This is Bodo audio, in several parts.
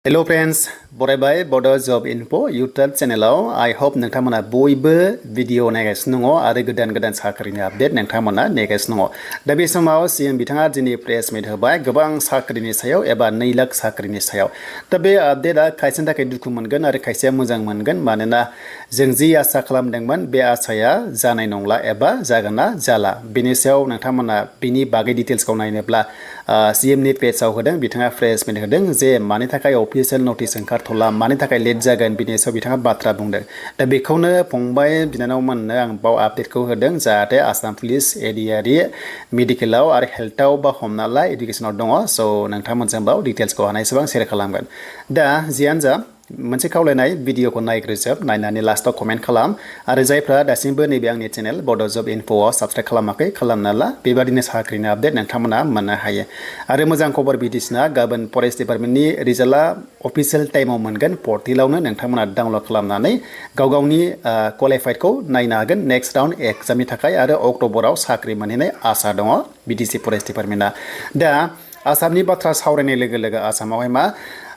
Hello friends, बरायबाय Bodo Job Info YouTube चेनेलाव I hope नोंथांमोना बयबो भिडिअ नायगासिनो दङ आरो गोदान साख्रिनि आपडेट नोंथांमोना नेगासिनो दङ। दा बे समाव सीएम बिथाङा दिनै प्रेस मिट होबाय गोबां साख्रिनि सायाव एबा 2 लाख साख्रिनि सायाव। दा बे आपडेटआ खायसेनि थाखाय दुखु मोनगोन आरो खायसेया मोजां मोनगोन मानोना जों जि आसा खालामदोंमोन बे आसाया जानाय नंला एबा जागोनना जाला। बेनि सायाव नोंथांमोना बिनि बागै डिटेल्सखौ नायनोब्ला सीएमनि पेजआव होदों बिथाङा प्रेस मिट होदों जे मानि थाखाय अफिसियेल नटिस ओंखारथ'ला मानि थाखाय लेट जागोन बिनि सायाव बिथाङा बाथ्रा बुंदों। दा बेखौनो फंबाय बिनानावमोननो आं बाव आपडेटखौ होदों जाहाथे आसाम पुलिस ADRE मेडिकेलाव आरो हेल्थआव बा हमना ला एडुकेसनाव दङ स' नोंथांमोनजों बाव डिटेल्सखौ हानायसेबां शेयार खालामगोन। दा जियानो जा मोनसे खावलायनाय भिडिअखौ नायग्रोजोब नायनानै लास्टआव कमेन्ट खालाम आरो जायफ्रा दासिमबो नैबे आंनि चेनेल बड' जब इनफ'आव साबस्क्राइब खालामाखै खालामना ला बेबादिनो साख्रिनि आपडेट नोंथांमोना मोननो हायो। आरो मोजां खबर बिदिसिना गाबोन फरेस्ट डिपार्टमेन्टनि रिजाल्टआ अफिसियेल टाइमाव मोनगोन पर्टेलावनो नोंथांमोना डाउनलड खालामनानै गावनि क्वालिफाइडखौ नायनो हागोन नेक्स्ट राउन्ड एग्जामनि थाखाय आरो अक्ट'बराव साख्रि मोनहैनाय आसा दङ बिटिसि फरेस्ट डिपार्टमेन्टआ। दा आसामनि बाथ्रा सावरायनाय लोगो आसामावहाय मा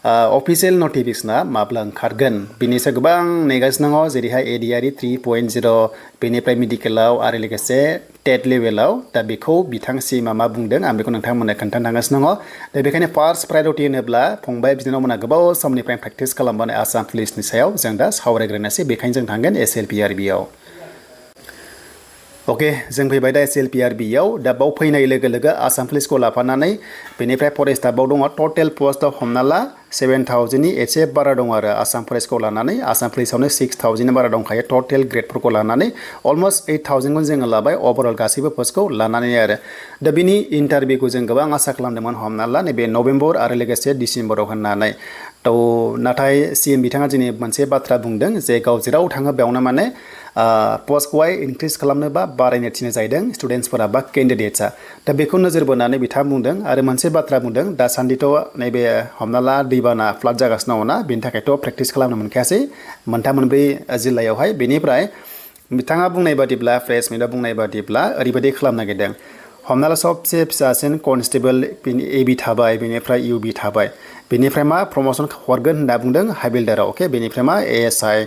अफिसियेल नटिफिकेसना माब्ला ओंखारगोन बिनि सायाव गोबां नेगासिनो दङ जेरैहाय ADRE 3.0 बेनिफ्राय मेडिकेलाव आरो लोगोसे टेट लेभेलाव। दा बेखौ बिथां सीएमआ मा बुंदों आं बेखौ नोंथांमोननो खोन्थानो थांगासिनो दङ। दा बेखायनो फार्स्ट प्रायरिटि होनोब्ला फंबाय बिनानावमोना गोबाव समनिफ्राय प्रेक्टिस खालामबोनाय आसाम पुलिसनि सायाव जों दा सावरायग्रोनोसै बेखायनो जों थांगोन SLPRBआव। अके जों फैबाय दा SLPRBआव दा बाव फैनाय लोगो आसाम पुलिसखौ लाफानानै बेनिफ्राय फरेस्टआ बाव दङ टटेल पस्टआव हमना ला 7000नि एसे बारा दं आरो आसाम फरेस्टखौ लानानै आसाम पुलिसावनो 6000नि बारा दंखायो टटेल ग्रेडफोरखौ लानानै अलमस्ट 8000खौ जोङो लाबाय ओभारअल गासैबो पस्टखौ लानानै आरो। दा बिनि इन्टारभिउखौ जों गोबां आसा खालामदोंमोन हमना ला नैबे नभेम्बर आरो लोगोसे डिसेम्बराव होननानै। नाथाय सीएम बिथाङा दिनै मोनसे बाथ्रा बुंदों जे गाव जेराव थाङो बेयावनो माने पस्टखौहाय इनक्रिज खालामनो बा बारायनो थिनो जाहैदों स्टुडेन्टसफोरा बा केन्डिडेट्सआ। दा बेखौ नोजोर बोनानै बिथाङा बुंदों आरो मोनसे बाथ्रा बुंदों दासान्दिथ' नैबे हमना ला दैबाना फ्लाद जागासिनो दङ ना बेनि थाखायथ' प्रेक्टिस खालामनो मोनखायासै मोनथाम मोनब्रै जिल्लायावहाय। बेनिफ्राय बिथाङा बुंनाय बादिब्ला प्रेस मिटआव बुंनाय बादिब्ला ओरैबायदि खालामनो नागिरदों हमना ला सबसे फिसासिन कनस्टेबल AB थाबाय बेनिफ्राय UB थाबाय बेनिफ्राय मा प्रमोसन हरगोन होनना बुंदों हाइबिल्डाराव। अके बेनिफ्राय मा ASI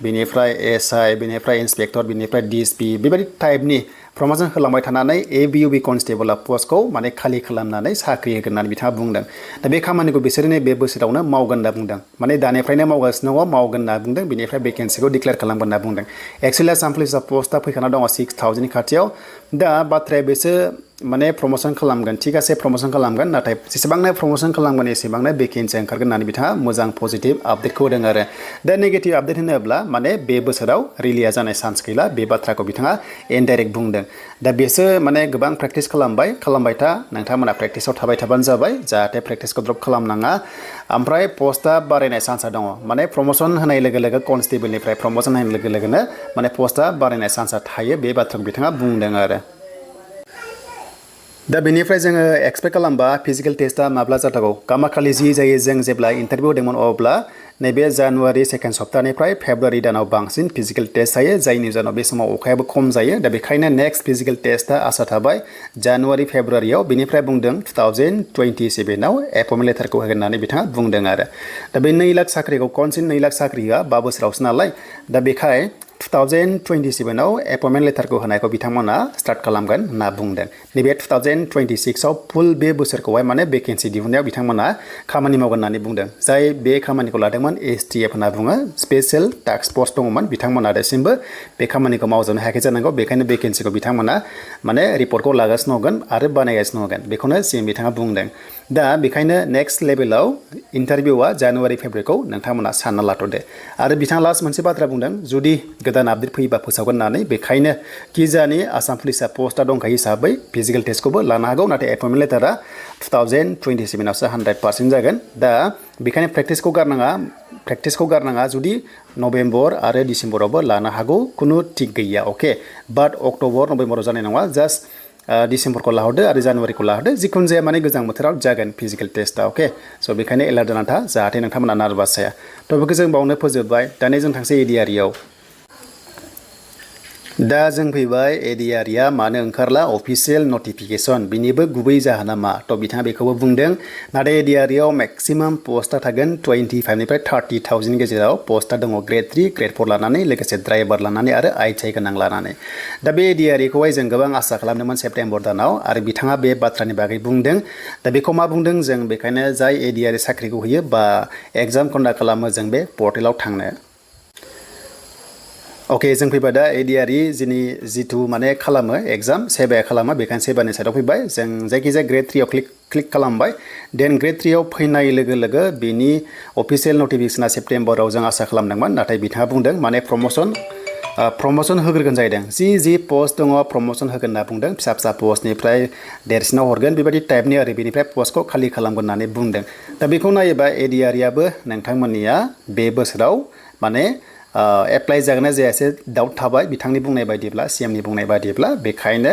बेनिफ्राय SI बेनिफ्राय इन्सपेक्टर बेनिफ्राय DSP बेबायदि टाइपनि प्रमोसन होलांबाय थानानै ABUB कनस्टेबल पस्टखौ माने खालि खालामनानै साख्रि होगोन होननानै बिथाङा बुंदों। दा बे खामानिखौ बिसोरो बे बोसोरावनो मावगोन होनना बुंदों माने दानिफ्रायनो मावगासिनो दङ मावगोन होनना बुंदों बेनिफ्राय भेकेन्सिखौ डिक्लेयार खालामगोन होनना बुंदों। एक्सुवेलि आसाम पुलिसआ पस्टआ फैखाना दङ 6000नि खाथियाव। दा बाथ्राया बेसो माने प्रमोसन खालामगोन थिगासे प्रमोसन खालामगोन नाथाय जेसेबांनो प्रमोसन खालामगोन एसेबांनो भेकेन्सि ओंखारगोन होननानै बिथाङा मोजां पजिटिभ आपडेटखौ होदों आरो। दा नेगेटिभ आपडेट होनोब्ला माने बे बोसोराव रिलिया जानाय चान्स गैला बे बाथ्राखौ बिथाङा इनडाइरेक्ट बुंदों। दा बेसो माने गोबां प्रेक्टिस खालामबाय था नोंथांमोना प्रेक्टिसाव थाबाय थाबानो जाबाय जाहाथे प्रेक्टिसखौ ड्रप खालामनाङा। ओमफ्राय पस्टआ बारायनाय चान्सआ दङ माने प्रमोसन होनाय लोगो कनस्टेबलनिफ्राय प्रमोसन होनाय लोगोनो माने पस्टआ बारायनाय चान्सआ थायो बे बाथ्राखौ बिथाङा बुंदों आरो। दा बेनिफ्राय जोङो एक्सपेक्ट खालामबा फिजिकेल टेस्टआ माब्ला जाथावगौ गामाखालि जि जायो जों जेब्ला इन्टारभिउ होदोंमोन अब्ला नैबे जानुवारि सेकेन्ड सप्तानिफ्राय फेब्रुवारि दानाव बांसिन फिजिकेल टेस्ट जायो जायनि जाहोनाव बे समाव अखायाबो खम जायो। दा बेखायनो नेक्स्ट फिजिकेल टेस्टआ आसा थाबाय जानुवारि फेब्रुवारियाव बेनिफ्राय बुंदों 2027आव एपइन्टमेन्ट लेटारखौ होगोन होननानै बिथाङा बुंदों आरो। दा बे 2 लाख साख्रिखौ खनसे 2 लाख साख्रिया 5 बोसोरावसो नालाय दा बेखाय 2027आव एपइन्टमेन्ट लेटारखौ होनायखौ बिथांमोना स्टार्ट खालामगोन होनना बुंदों। नैबे 2026आव फुल बे बोसोरखौहाय माने भेकेन्सि दिहुननायाव बिथांमोना खामानि मावगोन होननानै बुंदों। जाय बे खामानिखौ लादोंमोन STF होनना बुङो स्पेशल टास्क फर्स दङमोन बिथांमोना दासिमबो बे खामानिखौ मावजोबनो हायाखै जानांगौ बेखायनो भेकेन्सिखौ बिथांमोना माने रिपर्टखौ लागासिनो होगोन आरो बानायगासिनो होगोन बेखौनो सीएम बिथाङा बुंदों। दा बेखायनो नेक्स्ट लेभेलाव इन्टारभिउआ जानुवारि फेब्रुवारिखौ नोंथांमोना सानना लाथ'दो। आरो बिथाङा लास्ट मोनसे बाथ्रा बुंदों जुदि गोदान आपडेट फैयोबा फोसावगोन होननानै बेखायनो किजानि आसाम पुलिसआ पस्टआ दंखायो हिसाबै फिजिकेल टेस्टखौबो लानो हागौ नाथाय एपइन्टमेन्ट लेटारा 2027आवसो 100% जागोन। दा बेखायनो प्रेक्टिसखौ गारनाङा जुदि नभेम्बर आरो डिसेम्बरावबो लानो हागौ खुनु थिग गैया। अके बाट अक्ट'बर नभेम्बराव जानाय नङा जास्ट डिसेम्बरखौ लाहरदो आरो जानुवारिखौ लाहरदो जिखुनु जाया माने गोजां बोथोराव जागोन फिजिकेल टेस्टआ। अके स' बेखायनो एलार्ट जाना था जाहाथे नोंथांमोना नार्भास जाया। थ' बेखौ जों बावनो फोजोबबाय दानिया जों थांसै ADREआव। दा जों फैबाय ADRE मानो ओंखारला अफिसियेल नटिफिकेशन बिनिबो गुबै जाहोना मा थ' बिथाङा बेखौबो बुंदों नाथाय ADRE आव मेक्सिमाम पस्टआ थागोन 25 निफ्राय 30,000 गेजेराव पस्टआ दङ ग्रेड 3 ग्रेड 4 लानानै लोगोसे ड्राइभार लानानै आरो ITI गोनां लानानै दा बे ADRE खौहाय जों गोबां आसा खालामदोंमोन सेप्तेम्बर दानाव आरो बिथाङा बे बाथ्रानि बागै बुंदों दा बेखौ मा बुंदों जों बेखायनो जाय ADRE साख्रिखौ होयो बा एग्जाम कन्डाक्ट खालामो जों बे पर्टेलाव थांनो ओके जों फैबाय दा ADRE जिथु माने खालामो एग्जाम सेबाया खालामो बेखायनो सेबानि साइडआव फैबाय जों जायखिजाया ग्रेड 3 आव क्लिक खालामबाय देन ग्रेड 3 आव फैनाय लोगो लोगो बेनि अफिसियेल नटिफिकेशना सेप्तेम्बराव जों आसा खालामदोंमोन नाथाय बिथाङा बुंदों माने प्रमोशन होग्रोगोन जाहैदों जि पस्ट दङ प्रमोशन होगोन होनना बुंदों फिसा फिसा पस्टनिफ्राय देरसिनाव हरगोन बेबायदि टाइपनि आरो बेनिफ्राय पस्टखौ खालि खालामगोन होननानै बुंदों दा बेखौ नायोबा ADRE आबो नोंथांमोननिया बे बोसोराव माने एप्लाइ जागोन ना जायासै डाउट थाबाय बिथांनि बुंनाय बायदिब्ला CMनि बुंनाय बायदिब्ला बेखायनो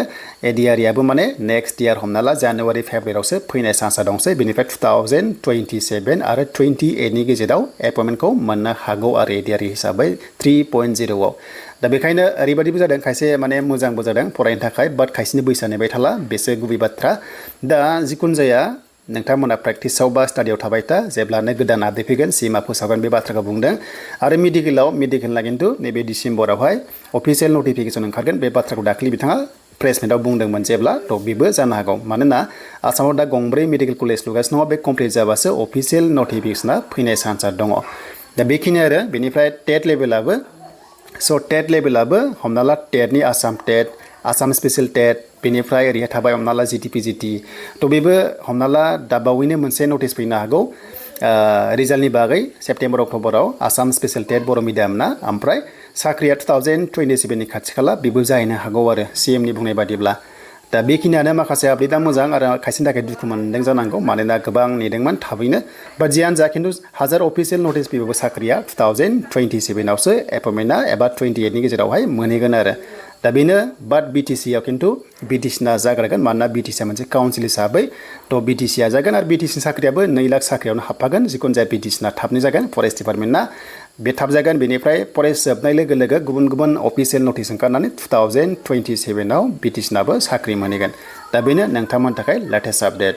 ADRE आबो माने नेक्स्ट इयार हमना ला जानुवारि फेब्रुवारियावसो फैनाय चान्सआ दंसै बेनिफ्राय 2027 आरो 28 नि गेजेराव एपइन्टमेन्टखौ मोननो हागौ आरो ADRE हिसाबै 3.0 आव दा बेखायनो ओरैबायदिबो जादों खायसे माने मोजांबो जादों फरायनो थाखाय बाट खायसेनि बैसोआ नेबाय थाला बेसो गुबै बाथ्रा दा जिखुनु जाया नोंथांमोना प्रेक्टिसाव बा स्टाडियाव थाबाय था जेब्लानो गोदान आपडेट फैगोन CMआ फोसावगोन बे बाथ्राखौ बुंदों आरो मेडिकेलना खिन्थु नैबे डिसेम्बरावहाय अफिसियेल नटिफिकेशन ओंखारगोन बे बाथ्राखौ दाखालि बिथाङा प्रेसमेन्टआव बुंदोंमोन जेब्ला थ' बेबो जानो हागौ मानोना आसामाव दा गंब्रै मेडिकेल कलेज लुगासिनो दङ बे कमप्लिट जाबासो अफिसियेल नटिफिकेशना फैनाय चान्सआ दङ दा बेखिनि आरो बेनिफ्राय टेट लेभेलाबो हमना ला टेटनि आसाम स्पेसियेल टेट बेनिफ्राय ओरैहाय थाबाय हमना ला GT थ' बेबो हमना ला दाबावैनो मोनसे नटिस फैनो हागौ रिजाल्टनि बागै सेप्तेम्बर अक्ट'बराव आसाम स्पेसियेल टेट बर' मिडियाम ना ओमफ्राय साख्रिया 2027 नि खाथि खाला बेबो जाहैनो हागौ आरो CMनि बुंनाय बादिब्ला दा बेखिनियानो माखासे आपडेटआ मोजां आरो खायसेनि थाखाय दुखु मोनदों जानांगौ मानोना गोबां नेदोंमोन थाबैनो बाट जियानो जा खिन्थु हाजार अफिसियेल नटिस फैबाबो साख्रिया 2027 आवसो एपइन्टमेन्टआ एबा 28 नि गेजेरावहाय मोनहैगोन आरो दा बेनो बाट BTC आव खिन्थु BTCना जाग्रोगोन मानोना BTCआ मोनसे काउन्सिल हिसाबै थ' BTCआ जागोन आरो BTC साख्रियाबो 2 लाख साख्रियावनो हाबफागोन जिखुनु जाया BTCना थाबनो जागोन फरेस्ट डिपार्टमेन्टना बे थाब जागोन बेनिफ्राय फरेस्ट जोबनाय लोगो लोगो गुबुन अफिसियेल नटिस ओंखारनानै 2027 आव BTCनाबो साख्रि मोनहैगोन दा बेनो नोंथांमोननि थाखाय लेटेस्ट आपडेट